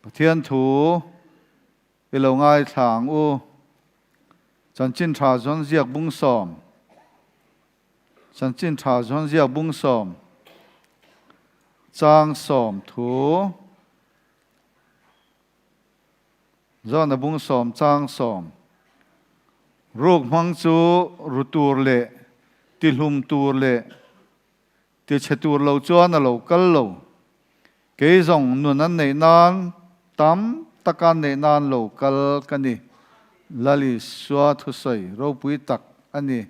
Pathian thu i lo ngaithla ang u. Chanchin tha zawn ziak bung sawm. Chanchin tha zawn ziak bung sawm. Chang sawm thu. Zawna bung sawm chang sawm. Ruk hmang chu ru tur leh tihlum tur leh Tichhe tur lo chuan a lo kal lo. Kei zawng nun an neih nan tam taka neih nan lo kal ka ni. Lal Isua thusawi ropui tak a ni.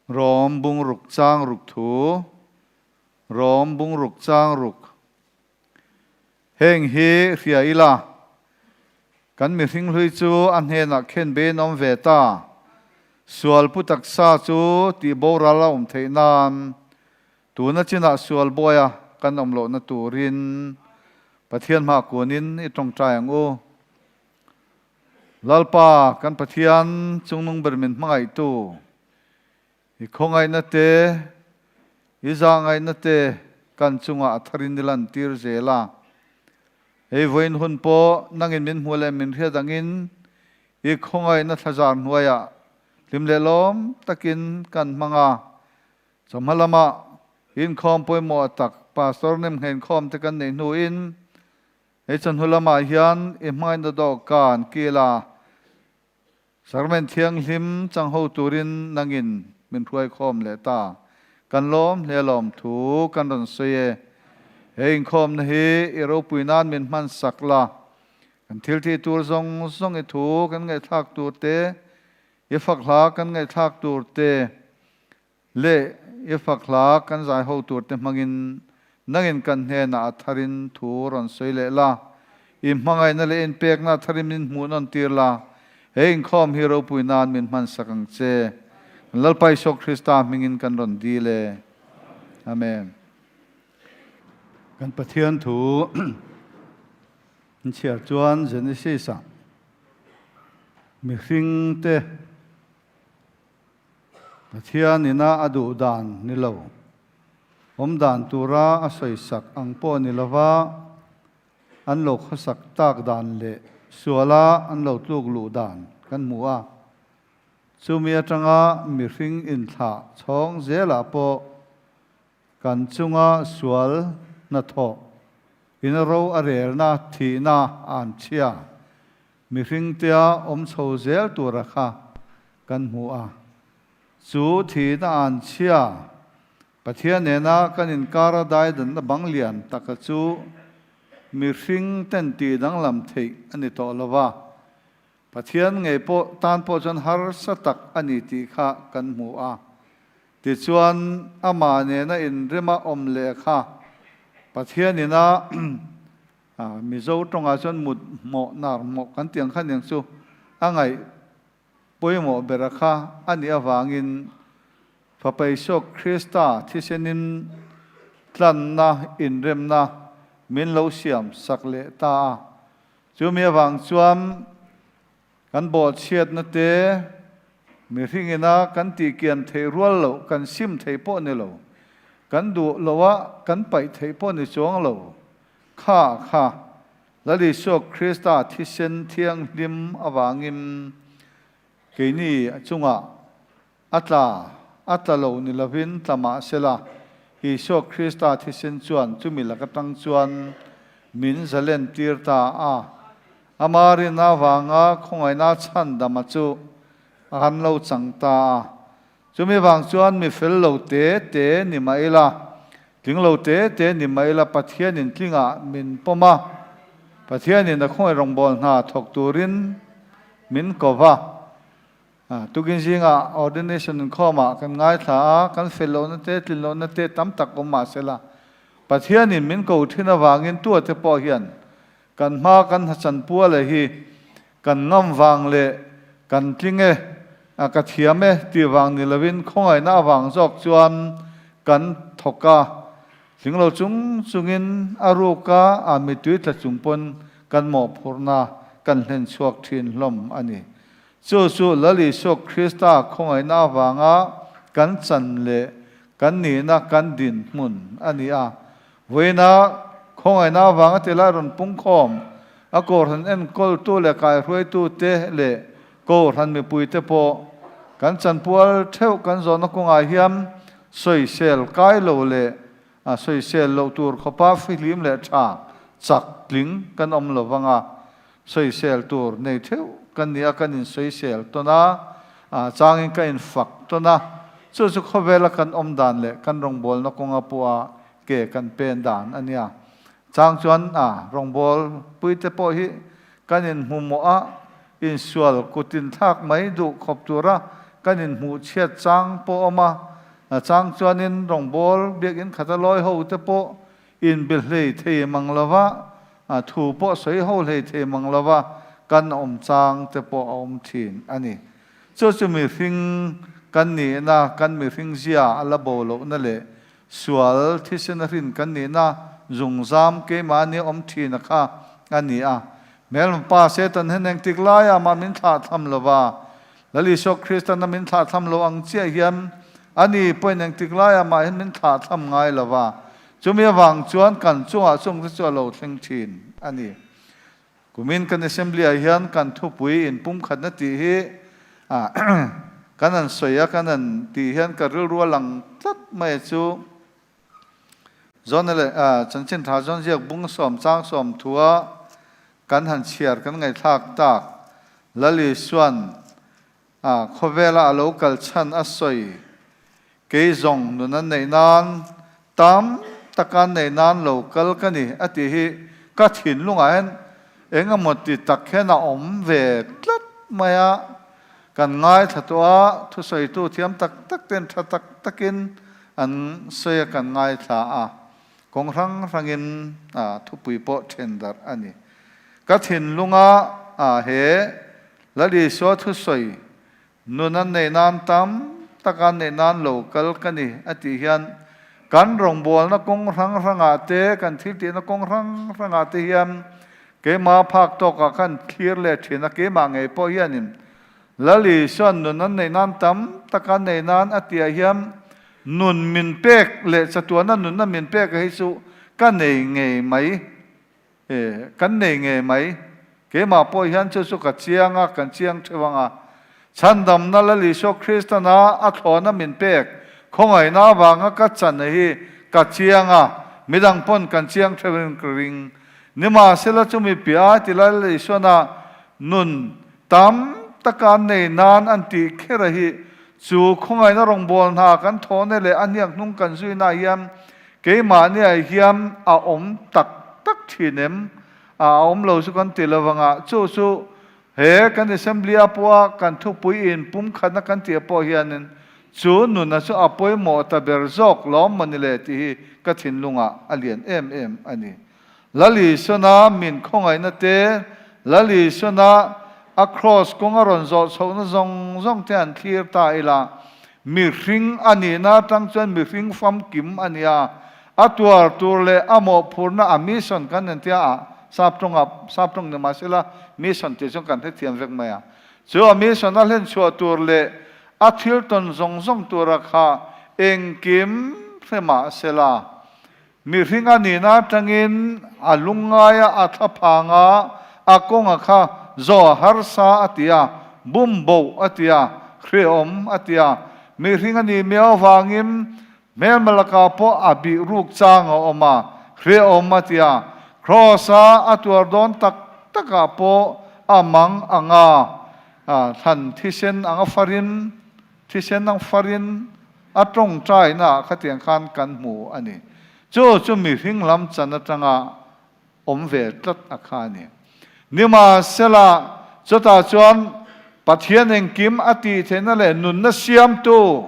Rawm bungruk chang ruk thu. Rawm bungruk chang ruk. Heng hi hria ila, kan mihring hlui chu a hnenah khen bein awm ve ta. Sual pu taksa chu tih boral a awm theih nan tuna chinah sual buaia kan awm lohna turin Pathian hma kunin i tawngtai ang u. Lalpa kan Pathian chungnung ber min hmangaihtu, I khawngaihna te, i zahngaihna te kan chungah a tharin i lantir zel a. Hei vawiin hun pawh nangin min hmuh leh min hriat angin i khawngaihna thlazar hnuaiah hlim leh lawm takin kan hmang a. Chawhma lamah inkhawm pawimawh tak Pastor Nemnghenkhawm te kan neih hnuin hei chawhnu lamah hian i hmangaihna dawhkan kila Sacrament Thianghlim chang ho turin nangin min hruai khawm leh ta. Kan lawm hle lawm thu kan rawn sawi e. He inkhawmna hi i ropui nan min hman sak la. Kan thil thih tur zawng zawng i thu kan ngaihthlak tur te, i fak hla kan ngaihthlak tur te leh i fak hla kan zai ho tur te hmangin nangin kan hnenah a tharin thu rawn sawi leh la. I hmangaihna leh inpekna a tharin min hmuh nawn tir la. He inkhawm hi ropui nan min hman sak ang che. Kan Lalpa Isua Krista hmingin kan rawn dil e. Amen. Kan Pathian thu chhiar chuan Genesis-ah mihringte Pathian ina a duh dan ni lo, awm dan tura a sawisak ang pawh ni lova an lo khawsak tak dan leh suala an lo tluk luh dan kan hmu a. Chumi atanga mihring inthlah chhawng zelah pawh kan chunga sual hnathawh ina ro a relna thihna an chhia. Mihringtea awm chho zel tura kha kan hmu a, chu thihna an chhia Pathian nena kan inkara daidanna bang lian taka chu mihring ten tih danglam theih a ni tawh lo va, Pathian ngei pawh tan pawh chuan harsa tak a ni tih kha kan hmu a. Tichuan amah nena inrema awm leh kha Pathian ina Mizo tawngah chuan mut hmawh nar hmawh kan tih ang kha aniang chu a ngaih pawimawh bera kha a nih avangin Fapa Isua Krista thisenin tlanna inremna min lo siam sak leh ta a. Chumi avang chuan kan bawhchhiatna te mihringina kan tihkian theih rual loh kan sim theih pawh ni lo, kan duh loha kan paih theih pawh ni chuang lo. Kha kha, Lal Isua Krista thisen thianghlim avangin keini chungah a tla, a tla lo ni lovin tla mah sela, Isua Krista thisen chuan chumi lak atang chuan min zalen tir ta a. Ama rinna avanga khawngaihna chhandama chu a han lo chang ta a. Chumi vang chuan mi fel lo te te ni mah ila, tling lo te te ni mah ila Pathianin tlingah min pawm a, Pathianin a khawngaih rawngbâwl hna thawk turin min ko va. Tukin zingah ordination inkhawmah kan ngaithla a, kan fel lohna te, tlin lohna te tam tak awm mah sela, Pathianin min ko thin avangin tuate pawh hian kan hma kan hachanpua leh hi Kan ngam vang leh kan tling e, a ka thiam e tih vang ni lovin khawngaihna avang zawk chuan kan thawk a, tling lo chung chungin a ruka a mittui tla chung pawn kan mawhphurhna kan hlen chhuak thin hlawm a ni. Chu chu Lal Isua Krista khawngaihna avanga kan chan leh kan nihna kan dinhmun a ni a. Vawiina. Khawngaihna avanga ti lai rawn pungkhawm a Kohhran enkawltu leh kaihruaitute leh Kohhran mipuite pawh kan chanpual theuh kan zawhna kawngah hian sawisel kai lo leh sawisel loh tur khawpa fihlim leh tha chak tling kan awm lo vang a, sawisel tur nei theuh kan ni a, kan insawisel tawn a, changin ka infak tawn a, chu chu khawvela kan awm dan leh kan rawngbawlna kawnga pawha ke kan pen dan a nia. Chang chuan a rawngbâwl puite pawh hi kan inhmu mawh a, insual kutin thlak mai duh khawp tura kan inhmuh chhiat chang pawh awm a. Chang chuanin rawngbâwl biakinn khata lawi ho te pawh inbe hlei thei mang lova, thu pawh sawi ho hlei thei mang lova kan awm chang te pawh a awm thin a ni. Chu chu mihring kan nihna, kan mihring zia a la bo lohna leh Sual thisen a hrin kan nihna zungzam keimahni awm thin a kha a ni a. Hmelma pa Satan hian engtik laiah mah min thlah tham lo va, Lal Isua Kristan a min thlah tham lo ang chiah hian ani pawhin engtik laiah mah hian min thlah tham ngai lo va. Chumi avang chuan kan chungah chungte chu a lo thleng thin a ni. Kumin kan Assembly-ah hian kan thupui inpumkhatna tih hi kan han sawi a, kan han tih hian ka rilru a lang tlat mai a chu. Zawn leh Chanchin Tha zawn ziak bung sawm chang sawm thua kan han chhiar kan ngaihthlak tak Lal Isua'n khawvela a lo kal chhan a sawi kei zawng nun an neih nan tam taka an neih nan lo kal ka ni a tih hi ka thinlungah hian eng emaw ti tak hian a awm ve tlat mai a, kan ngaithla tawh a, thusawitu thiam tak tak ten tha tak takin an sawi a kan ngaithla a, kawng hrang hrangin thupui pawh then darh a ni. Ka thinlunga he Lal Isua thusawi Nun an neih nan tam tak an neih nan lo kal ka ni a tih hian kan rawngbawlna kawng hrang hrangah te, kan thil tihna kawng hrang hrangah te hian keimah phak tawkah khan thlir leh thin a, keimah ngei pawh hianin Lal Isua'n nun an neih nan tam tak an neih nan a tihah hian nun min pek leh chatuana nunna min pek hi chu ka nei ngei mai. E, kan nei ngei mai. Keimah pawh hian chu chu ka chiang a, kan chiang theuh ang a. Chhandamna Lal Isua Kristana a thlawhna min pek khawngaihna avanga ka chan hi ka chiang a, midang pawn kan chiang theuhin ka ring. Nimahsela chumi piah a ti Lal Isuana nun tam taka an nei nan an tih kher a hi chu khawngaihna rawngbâwl hna kan thawhna leh a hniak hnung kan zuina hian Keimahniah hian a awm tak tak thin em? A awm lo chu kan ti lo vang a, chu chu he kan Assembly a pawha kan thupui in pumkhatna kan tih pawh hianin chu nuna chu a pawimawh ta ber zawk lawm maw ni le tih hi ka thinlungah a lian em em a ni. Lal Isuna min khawngaihna te, Lal Isuna a kraws kawng a rawn zawh chhohna zawng zawng te an thlir ta ila, mihring a nihna atang chuan mihring famkim a nia, a tuar tur leh a mawhphurhna a mission kan entia a, sap tawngah sap tawng ni mahsela mission tih chuan kan hrethiam vek mai a, chu a mission a hlenchhuah tur leh a thil tawn zawng zawng tura kha engkim hre mahsela Mihring a nihna atangin a lungngai a, a thlaphang a, a kawnga kha zaw a harsa a ti a, bum boh a ti a, hrehawm a ti a. Mihring a nih miau avangin hmelma lakah pawh a bih ruk chang a awm a, hrehawm a ti a. Kraws-a a tuar dawn tak takah pawh a mang ang a, thlan thisen ang a farin, thisen ang farin, A tawngtaina ah khatiang khan kan hmu a ni. Chu chu mihring lam chan atanga awm ve tlat a kha a ni. Nimahsela, chutah chuan Pathian engkim a tih theihna leh nunna siamtu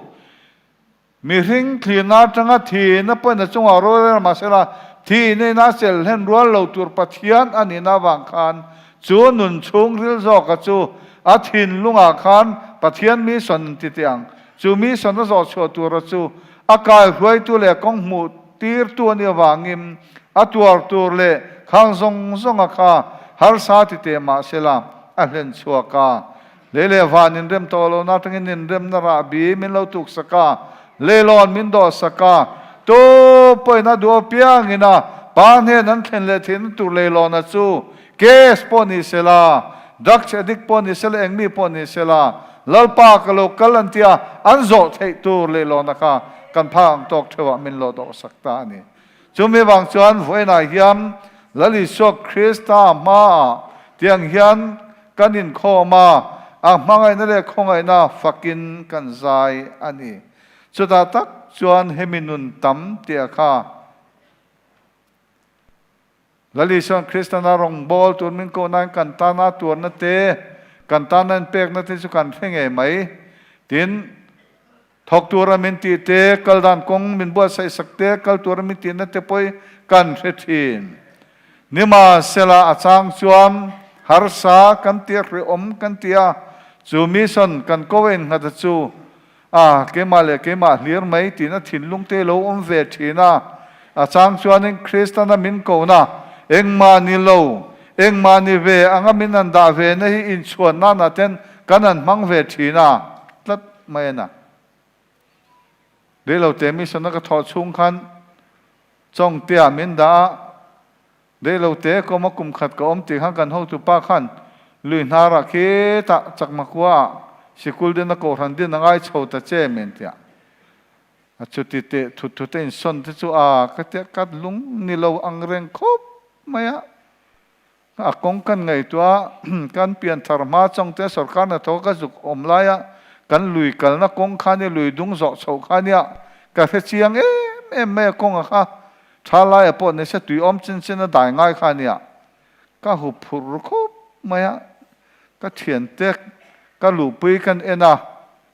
mihring thlirna atanga thihna pawhin a chungah rorel mahsela thihna ina sel hlen rual lo tur Pathian a nihna avang khan chu nun chhungril zawka chu a thinlungah khan Pathian mi sawn ti teh ang. Chu mi sawn a zawh chhuah tura chu a kai hruaitu leh kawng hmuh tirtu a nih avangin a tuar tur leh khang zawng zawnga kha harsa ti teh mah sela a hlen chhuak a. Lei leh van inrem tawh lohna atangin inremna rahbi min lo tuksak a, leilawn min dawhsak a, tu pawhin a duh apiangin a Pa hnen an thlen leh theihna tur leilawn a chu case pawh ni sela, drugs addict pawh ni sela, engmi pawh ni sela, Lalpa ka lo kal an tia an zawh theih tur leilawn a kha kan phak ang tawk theuhah min lo dawhsak ta a ni. Chumi vang chuan vawiinah hian Lal Isua Krista hmaah tiang hian kan inkhawm a, a hmangaihna leh khawngaihna fakin kan zai a ni. Chutah tak chuan hemi nun tam tia kha Lal Isuan Kristana rawngbâwl tûr min koh nân kan tâna tuarna te, kan tâna inpêkna te chu kan hre ngei mai. Tin, thawk tûra min tih te, kal dân kawng min buatsaihsak te, kal tûra min tihna te pawh hi kan hre ṭhîn. Nimahsela, a châng chuan harsa kan tia hrehawm kan ti a, chu mission kan ko a innghat a chu A, keimah leh keimah hlir mai tiin a thinlung te lo awm ve thin a. A chang chuanin Kristana min kohna, engmah ni lo, engmah ni ve anga min han dah ve na hi inchhuan nana ten kan han hmang ve thin a, tlat mai a na. Reilote mission a ka thawh chhung khan Chawngtea min dah a, Reilote kawma kum khat ka awm tih khan kan hotupa khan lui hnarah khitah chakma kua ah sikul din a kohhran din a ngai chho ta che men tiah a chuti teh thut thut a insawn te chu a ka tia kat lung ni lo ang reng khawp mai a. A kawng kan ngaihtuah a kan pian thar hma chawngte sorkar hnathawk ka zuk awm laia kan lui kalna kawng kha nia lui dung zawh chhoh kha nia ka hre chiang em em mai a kawng a kha. Tha laia pawh nise tui awm chin chin a dai ngai kha ania. Ka hu phur khup mai a, ka thiante ka luhpui kan en a,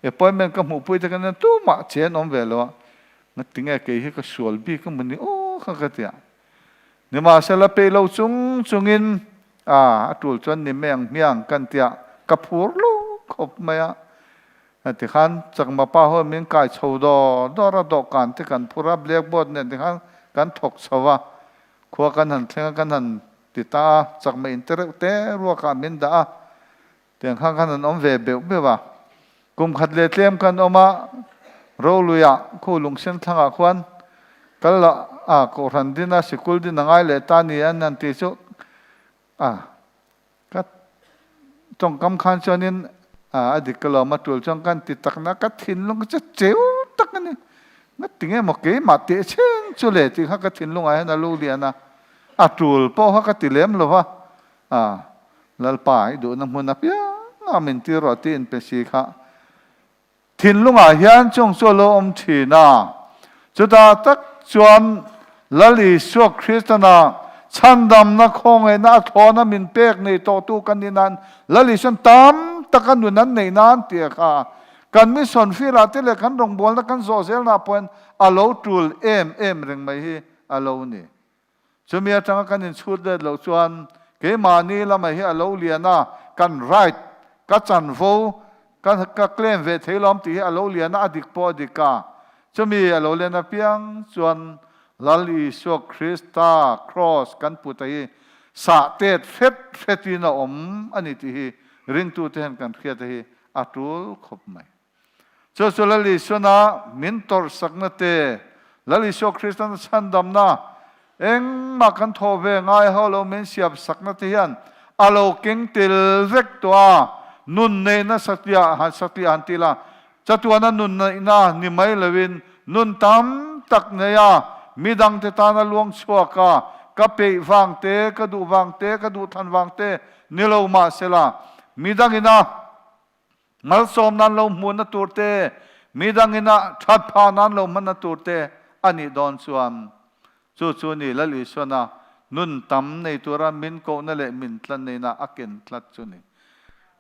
appointment ka hmuhpui te kan en a, tumah che an awm ve lo a, ngatinge kei hi ka sual bik a mawni aw kha ka ti a. Nimahsela peih lo chung chungin a, a tul chuan ni mai ang hmiang kan ti a, ka phur lo khawp mai a. Tikhan Chakma pa ho min kai chho dawr dawr a, dawhkan te kan phur a, blackboard nen tikhan kan thawk chho a, khua kan han thleng a, kan han ti ta a, Chakma in te reuh te ruakah min dah a, tiang khan kan han awm ve beuh beuh a. Kum khat leh tlem kan awm a, Roluiah khu lungsen thlangah khuan kal la a, Kohhran din a, sikul din a ngai leh ta ni an han ti chu a. Ka tawngkam khan chuanin a dik ka lawm a tul chuan kan ti takna ka thinlung chu cheu tak a ni. Ngati nge maw keimah teh chheng chu le tih kha ka thinlungah hian a lu lian a, a tul pawh kha ka ti lem lo va, a Lalpa i duhna hmun apiang a min tir rawh tih inpe si kha Thinlungah hian chung chu a lo awm thin a. Chutah tak chuan Lal Isua Kristana chhandamna khawngaihna a thlawna min pek nei tawhtu kan nih nan Lal Isuan tam taka nun an neih nan tih a kha kan mission field-ah te leh kan rawngbawlna kan zawh zelnah pawhin a lo tul em em reng mai hi a lo ni. Chumi atanga kan inchhut let loh chuan keimahni lamah hi a lo lian a, kan right, ka chanvo, ka ka claim ve thei lawm tih hi a lo lian a, a dik pawh a dik a. Chumi a lo lian apiang chuan Lal Isua Krista Kraws kan puta hi sah tet hret hretin a awm a ni tih hi ringtute hian kan hriat hi a tul khawp mai. Chu chu Lal Isuana min tawrhsakna te, Lal Isua Kristana chhandamna, engmah kan thawh ve ngai ho lo min siamsakna te hian a lo keng tel vek tawh a, nun neihna satliah han satliah han ti la, chatuana nun neihna ni mai loin nun tam tak nei a, midangte tana luang chhuak a, ka peih vang te, ka duh vang te, ka duh than vang te ni lo mahsela, midangina Malsawm nan lo hmuhna tur te, midangin a that phah nan lo hmanna tur te a nih dawn chuan chu chu ni Lal Isuana nun tam nei tura min kohna leh min tlan neihna a ken tlat chu ni.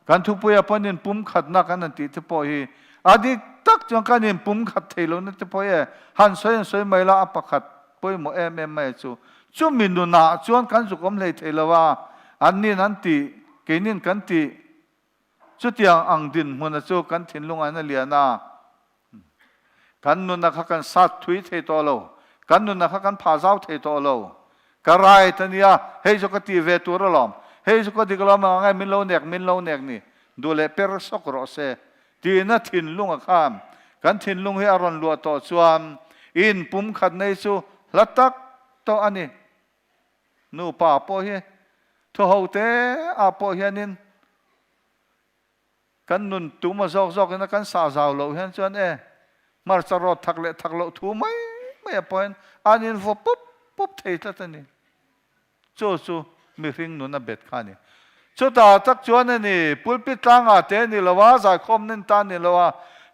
Kan thupuia pawn inpumkhatna kan han tih te pawh hi a dik tak chuan kan inpumkhat thei lohna te pawh hi e han sawi han sawi mai la a pakhat pawimawh em em mai chu chumi nunah chuan kan zuk awm hlei thei lo a, annin an tih keinin kan tih Chutiang ang dinhmuna chu kan thinlung an a lian a, kan nuna kha kan sat thui thei tawh lo, kan nuna kha kan phah zau thei tawh lo. Ka right a nia, hei chu ka ti ve tur alawm, hei chu ka dik alawm ang angai min lo nek, min lo nek ni, duh leh per sawk rawh se tiin a thinlung a khan kan thinlung hi a rawn luah tawh chuan in pumkhat nei chu hla tak tawh a ni. Nupa pawh hi thu ho te ah pawh hianin kan nun tum a zawk zawk ina kan sah zau loh hian chuan e hmarcha rawt thak leh thak loh thu mai mai ah pawh hian an invaw pup pup thei tlat a ni. Chu chu mihring nun a bet kha a ni. Chutah tak chuan a ni, pulpit tlangah te a ni lo a, zaikhawm nen ta a ni lo a,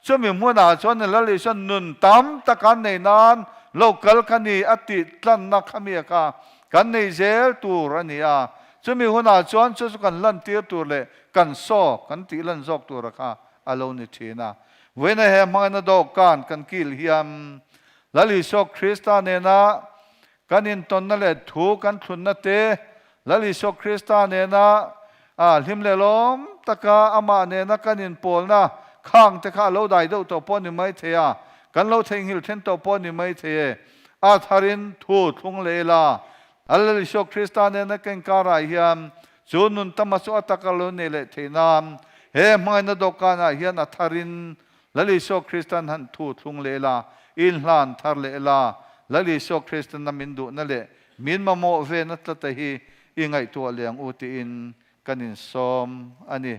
chumi hmunah chuan Lal Isua nun tam tak an nei nan lo kal kha ni a tih tlanna kha mi a kha kan nei zel tur a ni a. Chumi hunah chuan chu chu kan lantir tur leh kan saw kan tih lan zawk tur a kha a lo ni thin a. Vawiina he hmangaihna dawhkan kan kil hian Lal Isua Krista nena Kan intawnna leh thu kan thlunna te, Lal Isua Krista nena hlim leh lawm taka amah nena kan inpawlna khang te kha a lo dai deuh tawh pawh a ni mai thei a, kan lo theihnghilh then tawh pawh a ni mai thei e. A tharin thu thlung leh ila, Lal Isua Krista nena ka inkarah hian chu nun tama chu a taka lo nei leh theih nan he hmangaihna dawhkanah hian a tharin Lal Isua Kristan han thu thlung leh ila, inhlan thar leh ila, Lal Isua Kristana min duhna leh min mamawh ve na tlata hi i ngaihtuah leh ang u tiin kan insawm a ni.